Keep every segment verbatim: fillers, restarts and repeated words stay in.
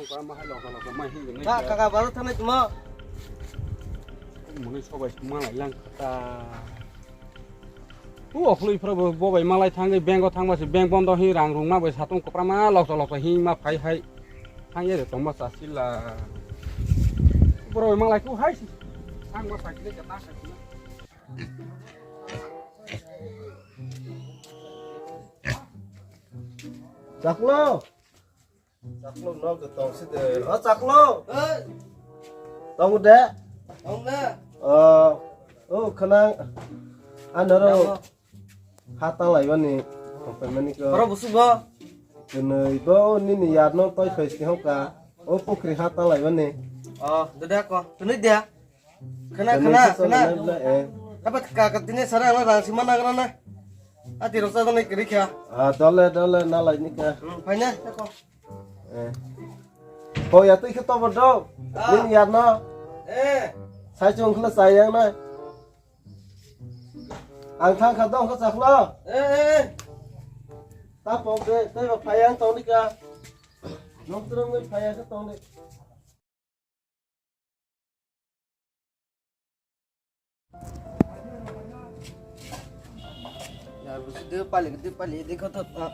Ka, kaka, bazar thangnai tongma. Mwnwi sobai songma lai lang kha ta. U okhlo iphra bo, bo bai malai thangwi bank o thangma se bank bondo hi rang rungma bai satung kwprama loksa loksa hi ma phai hai. Thang ye de tongma cha sila. Boro bai malai khu hai. Thang ma sakile ka ta sakile. Chaklo. Chaklo nok de tong si de. O chaklo. Hey. Tong de. Tong de. O, o khanang. Anoro. Tamo. Hata lai bani. Tong pai mani ko. Oro busu bo. Kwnwi bo nini yar no toi phai si hokka. O pukhri hata lai bani. O, de de ko. Kwnwi de. Khna, khna, khna. Apa ka, ka tine sara ala rang sima nagra na. Ati roksa done kiri kha. Ah, dole, dole, na lai ni ka. Hmm, phaina, tako. Eh. Ho ya tui khe tobo do. Ah. Nin yar na. Eh. Sai chung khla sai yang na. Ang thang kha dong kha chakla. Eh, eh, eh. Ta pok de, te ba phai yang tong ni ka. Nong trong ni phai yang tong ni. Yar, busi de pali, de pali, de kho to, ah.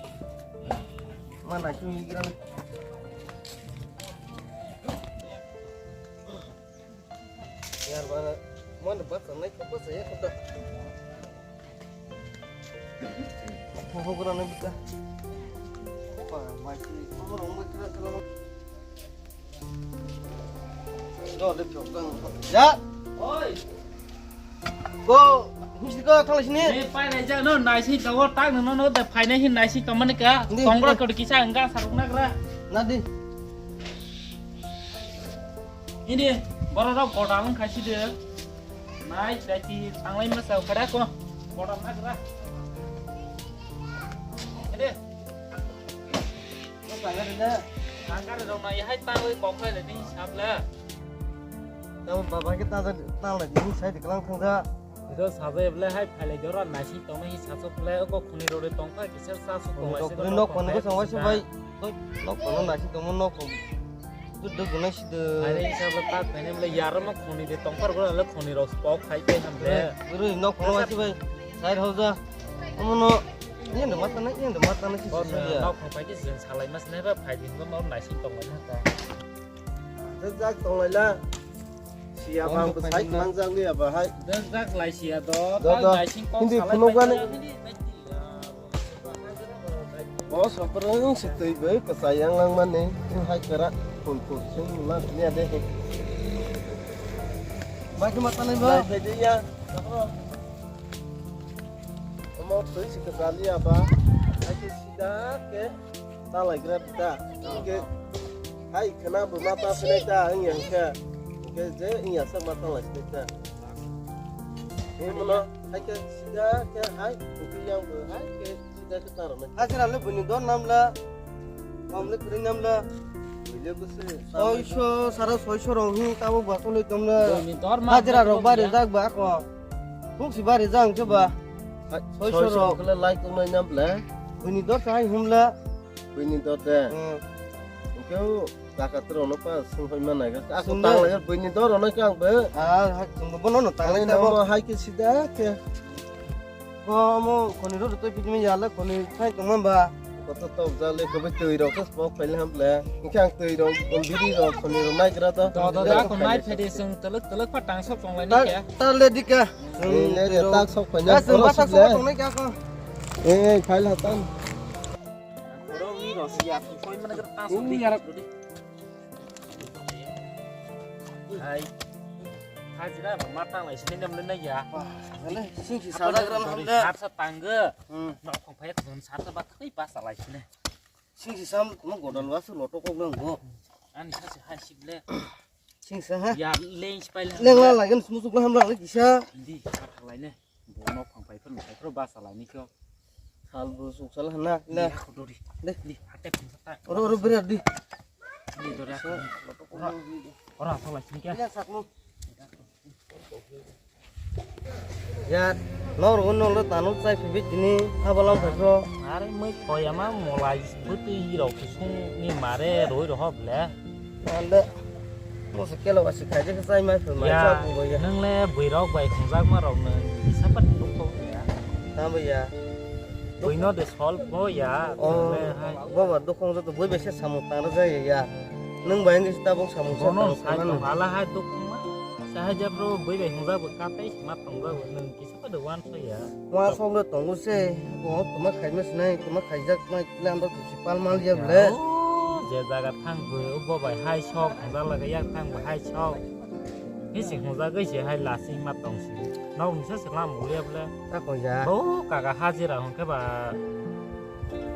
Mana chu ni gira. Yar, bara, mana basa nai ko basa ya ko ta. Ho, ho, gira nai bita. Pa, mai chu ni, ko ro mai kira kira. Do, de, pyo, gang. Ya. Oi. Go, hingsi go, thang sini. Ni pai nai jak no, nai si tawo tak no, no, de phai nai hin nai si kamani ka. Ni, Tongra ni. Ko kisa engga saruk nagra. Na di. Ini, boro rok goda wng khai si de. Nai, dai ti tanglai ma sa kada ko. Goda nagra. Ini. Tangkar rok na yahai tangwi kok khlai le ni sap le. Tamo baba ke ta ta lai ni sai de klang thang da. Ido sabe ble hai phai le jora nasi tong hi sa sok le ko khuni rode tong kha kisa sa sok tong. Khuni rok nok kon ko song wai se bai. Nok kon nasi tong nok kon. Tu duk nasi de. Hai sab le ta phai ne ble yar ma khuni de tong par go le khuni rok pok khai pe ham le. Guru nok kon wai se bai. Sai ho ja. Omono, yang de mata na, yang de mata na si si ya. Nok phai ki jeng salai mas ne ba phai din ba nor naising tong lai ta. Dajak tong lai la. Siya bang ko sai mang jak liya ba hai. Dajak lai siya do. Do do. Hindi phunuk gani. Bo sopor nung si tui bai ko sayang lang mani. Hai kara phun phun sung lang niya de. Bagi mata nai ba. Lai phai de ya. Omo twi se kwchaliya ba, hai khe sida khe ta lai gra da. Hingkhe hai khwna bo ma ta phinai ta wngya hwnkhe, hingkhe je wngya sak ma ta lai phinai ta. Himno hai khe sida khe hai hwnkhe yang bo hai khe sida khe ta rwnai. Hajira le buini dor namla. Kom le kwrwi namla. Buile bwswk. Soiso, sara soiso rong hi tabuk ba tongwi tongla. Buini dor ma hajira rok bari jak ba ko. Kuk si bari jak se ba. Hai, soiso soiso rok. Khle lai tongnai namla. Buini dor sa hai humla. Buini dor de. Hmm. Hwnkhe o kaka tro no pa sung hoi ma nai ga. Aku tang lai buini dor no kang be. Ah, ha, sung bo no no tang lai ta bo. Hai ke sida ke. Ko omo khoni rw rw twi phi twi ya le khoni khai tong man ba. Koto tok jak le khe bai twi rok khe spok phai le ham le. Hingkhe ang twi rok, biri rok, khoni rok nai gra to. Do do da ko nai phai de sung telek telek pha tang sok tong lai ni khe. Ta le dika. Ni le re tak sok phai na. Sung ba tak sok tong nai kya ko. Eh, eh, phai la tang. Ro wi ro si ya phai man gra ta sok di. Hai. Hajira ma tang lai sini nam le na ya. Wah, ale sing si sa da gram ham da. Sat sa tang ge. Hmm. Nok phai khon sat sa ba thai ba sa lai sini. Sing si sam mo godal wa su loto kok lang go. Ani sa si hai sip le. Sing sa ha. Ya leng si pai le. Leng la la gen smusuk la ham la le kisa. Di sa thang lai ne. Bo nok phang phai phano phai phano ba sa lai ni kyo. Sal bo suk sal hana. Na. Di, aku dori. De. Di, hate phang sa ta. Oro, oro, berat di. Di, dori aku. Ora, ora, apa lagi ni kya? Ila sakmu. Ya, nor gun nol tanu chai phibit dini, abalam phai phro. Are mui khoyama molai bwtwi rok sung ni mare roi rohok le. Ande, musu kelo wasi khaijak chai mai phai mai Ya, chak bo ya. Nang le bui rok bai khongjak ma rok nang kisa pat dukho ya. Tamo ya. Bui no de sol bo ya. Oh, nang le hai. Bo ba dukho jat bui bai se samung tang jai ya. Nang bai ngi tabuk samung sa Bono tang sai khana tong nang. Hala hai dukho ma. Sa hai jab ro bui bai khongjak bo katai ma tong jabo nang kisa Pada wan so ya. Wa song le tongo se, bo tuma khaima sinai, tuma khaijak mai, le ando tusi pal mal ya ble. Oh, je jaga thang bo, bo bai hai sok, hwnjak laga yak thang bo hai sok. Hi si hwnjak gwi se hai lasi ma tong si. Nok ni sa se lam bo ya ble. Ta ko ya. Bo kaga hajira hwn khe ba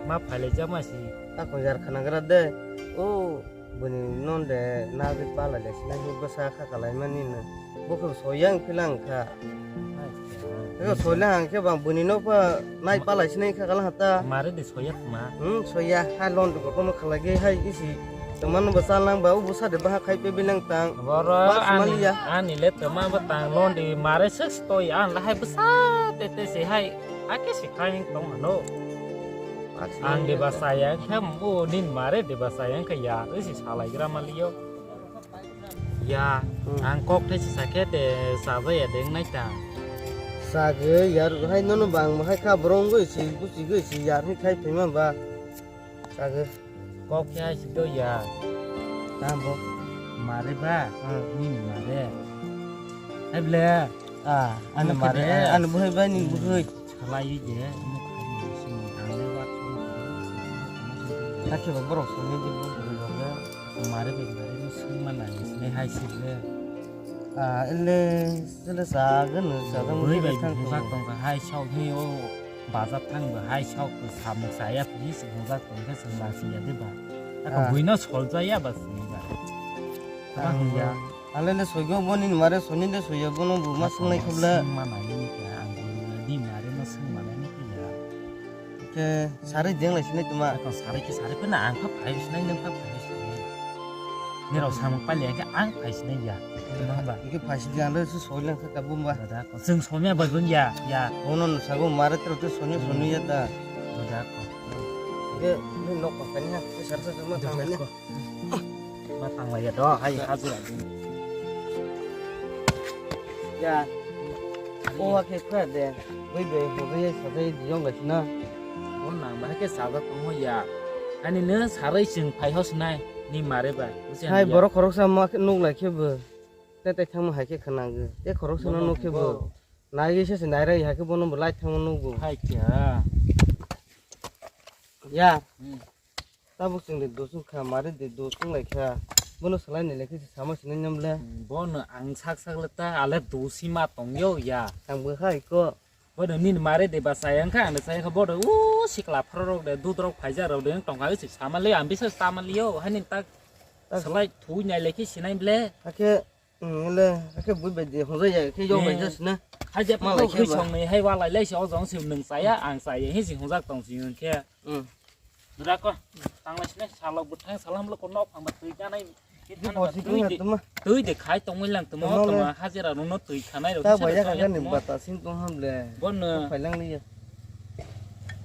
ma phailai jak ma si. Ta ko ya khana gra de. Oh. Bini non de nagwi pala de sinai bwsa kha kalai mani no. Bo khe soyang philang kha. Eko soila hang khe bang bini no pha nai pala sinai kha kala hata. Mare de soya ma. Hmm, soya ha lon ko kono khala ge hai isi. Teman bo sal nang ba u bwsa de baha khai pe bilang tang. Boro Bas ani mali ya. Ani le teman bo tang lon de mare ses toi an la hai bwsa te te se hai. Ake si khai tong no. Ang de basai ang khe bo nin mare de basai ang khe ya isi salai gra mali yo. Ya, hmm. Ang kok thai si sakhe de saja ya deng nai ta. Sage yar hai nono bang hai kha borong goi si busi goi si yar hai khai phima ba. Sage. Kok khe hai si do ya. Tambo. Mare ba. Hmm. Ni mare. Hai ble. Ah, ani mare. Ani buhai ba ni buhai. Salai de mo khai ni sini ang le wa. Hakhe ba borok sini di buhai ba. Mare bai mare no sengma nai sini hai si le. Ah, ele sele sa gano sa gano. Bui bai bujak tong ka hai sok ni o bazar thang ba hai sok samung saya phi si bujak tong ka sengma si ya de ba. Ako bui no sol ja ya ba sini ba. Ba hung ya. Ale le soigo boni mare soni le soiya bono bu ma senglai khobla. Sengma nai ni khe ang bui di mare no sengma nai ni khe ya. Khe sari deng lai sinai tuma. Ako sari khe sari pena ang kha phai sinai nang kha phai sinai. Ni rok samung pali ang khe ang phai sinai ya. Tuma ba. Khe phai sinai ang le su soi lang kha kabum ba. Dada ko sung somya ba gun ya ya. Bono sago mare tro te soni soni ya ta. Dada ko. Khe ni nok pa kani ha. Sar sar ma thang lai ni. Ma tang lai ya do, hai hajira din. Ya. O wa khe kha de. Bui bui hojai sajai di jong gaisina. Bo nang ba khe sajak tongmo ya. Ani no sarai chwng phai hos nai ni mare ba. Hai borok khoroksa ma nuk lai khe bo. Te te thangma hai khe khwnago. Te khoroksa no nuk khe bo. Nai se se nai rai hai khe bono bo lai thangma nuk bo. Hai kya. Ya. Tabuk chwng de dosung kha, mari de dosung lai kha. Bono salai ni lekhe se sama sinai nam le. Hmm, bono ang sak sak le ta ale dosi ma tong yo ya. Ang bo hai ko. Bono nini mari de ba sayang kha, ang sayang kha bono u sikla pharo rok de dud rok phaija rok de tong kha se sama le ang bisa sama le yo. Hani ta salai thui nai lekhe sinai ble. Hakhe Hmm, le, khe bui bai de hojai ya, khe yok bai jas na. Hai je ma lai khe ba. Song ni hai wa lai lai se o jong se nung saya, ang saya, he se hojak tong se nung khe. Hmm. Dura ko, tang lai se na, salok bwthang, salam lo ko nok phang ba twi janai. Twi de khai tong lang tong, tong hajira rung no twi khanai rok. Ta bai ya ka ni bata sing tong ham le. Bon no. Phai lang ni ya.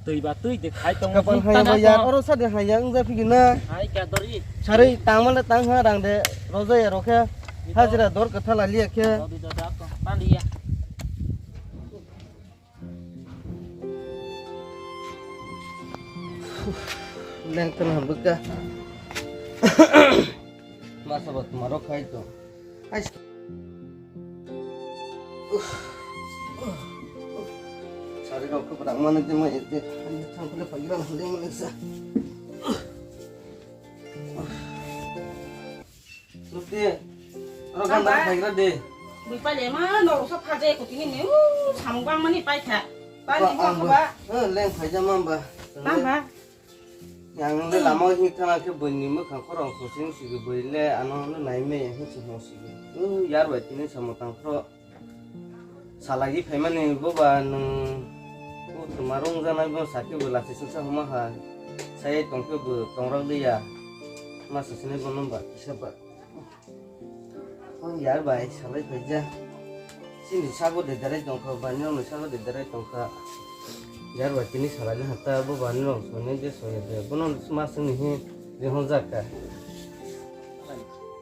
Twi ba twi de khai tong. Kapal hai ba ya, oro sa de hai ya, wng ja phigi na. Hai ka dori. Sari tang ma le tang ha rang de, roja ya rokhe. Hajira dor kwtha la liya khe. Dori da da ko, tan liya. Leng tan ha buka. Masa ba tuma rok khai to. Sari rok kwbang mano de mo ete. Thang kule pagi rang hande mo sa. Lukti. Oro ganda phagra de. Bui pale ma no sa phaje ko tini ne. Samung bang mani pai kha. Pale ko ba. Eh, leng phaija ma ba. Ba ba. Yang le lama hing thana khe bwini mwkhang khorang sosing sigi bwile ano no nai me hing sing sigi. Uh, yar bai tini samo tang phro. Salagi phaimani boba nwng o tuma rungjanai bo sakhe bo lachi singsa huma ha. Sai tongkhe bo tongrok liya. Ma sasini bo number kisa ba. O yar bai salai phaija. Chini sago de darai tongkha, bani rokni sago de darai tongkha. Yar bai tini salai na hata, bo bani rok soni de soya de. Bono ma sini hi rihon jaka.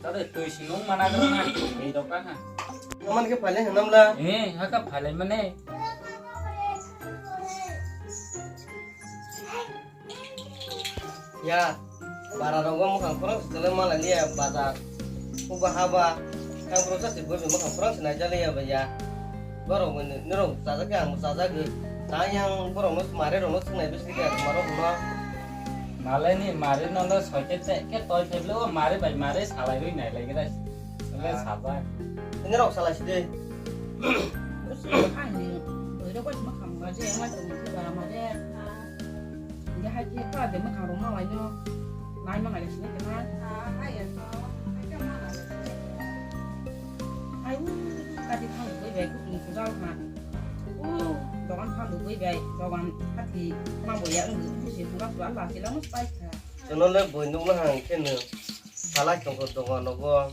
Tade twi singong mana gana. Ei dokta ha. Naman ke pale hanamla. Eh, haka pale mane. Ya, bara rogo mukhang khorang se tele mala liya bazar. Uba haba, kang pro sa se boi mukhang khorang se naija liya ba ya. Borok ni, nirok sajak ya, ang sajak. Tayang borok no mare rok no sinai bisi ke maro huma. Malai ni mare no no soite te ke toi te blo mare bai mare salai rui nai lai gira. Ole sajak. Nirok salai side. Ani, boirok bai mukhang ma je, ma tong se bara ma je. Hingke hai khe pura de mwkhang rok ma lai no nai ma nai sini kena. Ai u kati thang bui bai kutung kujal ha. U dogan thang bui bai dogan kati ma boya ang bui se buga sual la sila mo pai kha. Jono le boi nukna hang khe no salai tong kho dogan rogo.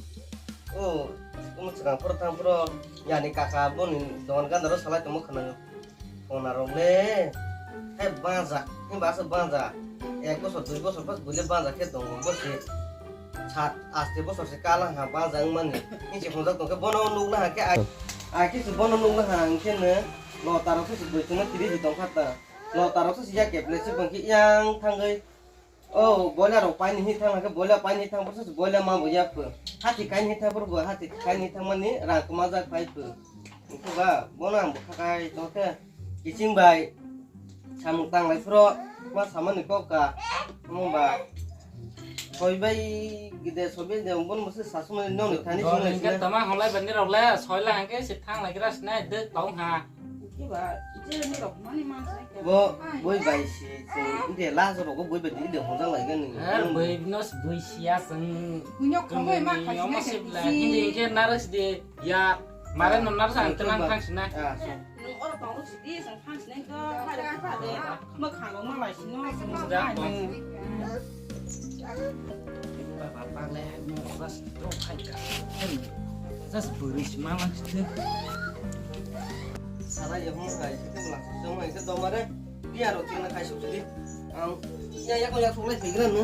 U umu chwng phoro thang phoro yani kaka boni dogan ganda ro salai tong mo khna. Khonarok le, hai banja, himba aswk banja. Ek bosor, dui bosor pas buile banja khe tongo, bo se sat, aste bosor se kalang ha banja wngmani. Hing se khonjak tongkhe bono nukna ha khe ai, ai khe se bono nukna ha hing khe no, lotarok se se boi chwngno tiri di tongkha ta. Lotarok se se yak keple se bang khe yang thangwi. O boila rok paini hi thang khe boila paini thang bwswk boila ma bo yak pho. Hati kaini hi thang bwrw bo hati kaini hi thang mani rang kwma jak pai pho. Wngkhe ba bono ang bwkha kai tong khe kiching bai samung tang lai phro ma samani kok ka. Omo ba Soi bai gide, soi bai de, bon mose sasumani nong ni thani Dor sung ni lai ke sina. Tama holai bani rok le, soi la hangke si thang lai gra sinai de tong ha. Kiba, je ni rok mani man sai ka. Bo, boi bai si, sung de la so rok boi bai de honjang lai gani. Her boi no boi siya sung. Bunyok khongoi ma Kumi khasi nyomo na sip ke la, bisi. Hindi ke naras de ya, mare no naras ang tenang thang sinai. Ah, so. Nung oro tong ruk sidi, sung phang sinai to, hai ruk kha de. Mo khang rok ma lai sino, sung Da phang ko. Ni. Ba ba ba le, mo ras to khai ka. Jas buri sima lang sidi. Sala ye hong kai, sidi mo lang sidi, mo ite domare, biar rok tina kai suk sidi. Ang, ya, ya, ko ya, thok lai, phi gran no.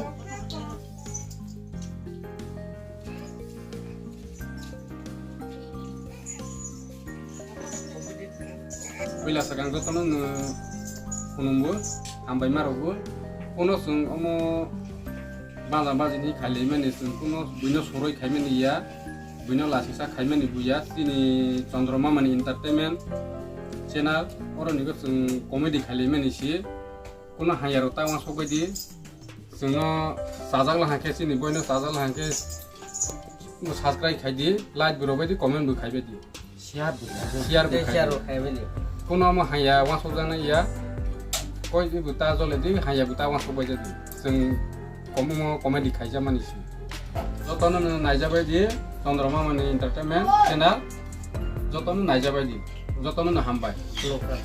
Puila swkang jotono no khulumgo, hambai ma rwgo. Kuno chwng omo baja bajini khailai mani, chwng kuno buino soroi khaimani ya, buino lasisa khaimani buya. Chini Chandra Mamani Entertainment channel, oro nigo chwng comedy khailai mani si. Kuno hamya rok ta uansuk bai di. Chwngno chajak la hangkhe, chini boino chajak la hangkhe, subscribe khai di, like bo rw bai di, comment bo khai bai di. Share bo khai di. Share bo khai di. Share bo khai bai di. Kuno omo hamya uansuk jaknai ya. Koi di bo ta jole di, hamya bo ta uansuk bai di. Chwng kom-, omo comedy khaijak mani si. Jotono no naijak bai di, Chandra Mamani Entertainment channel. Jotono naijak bai di. Jotono no hambai. Khulumkha.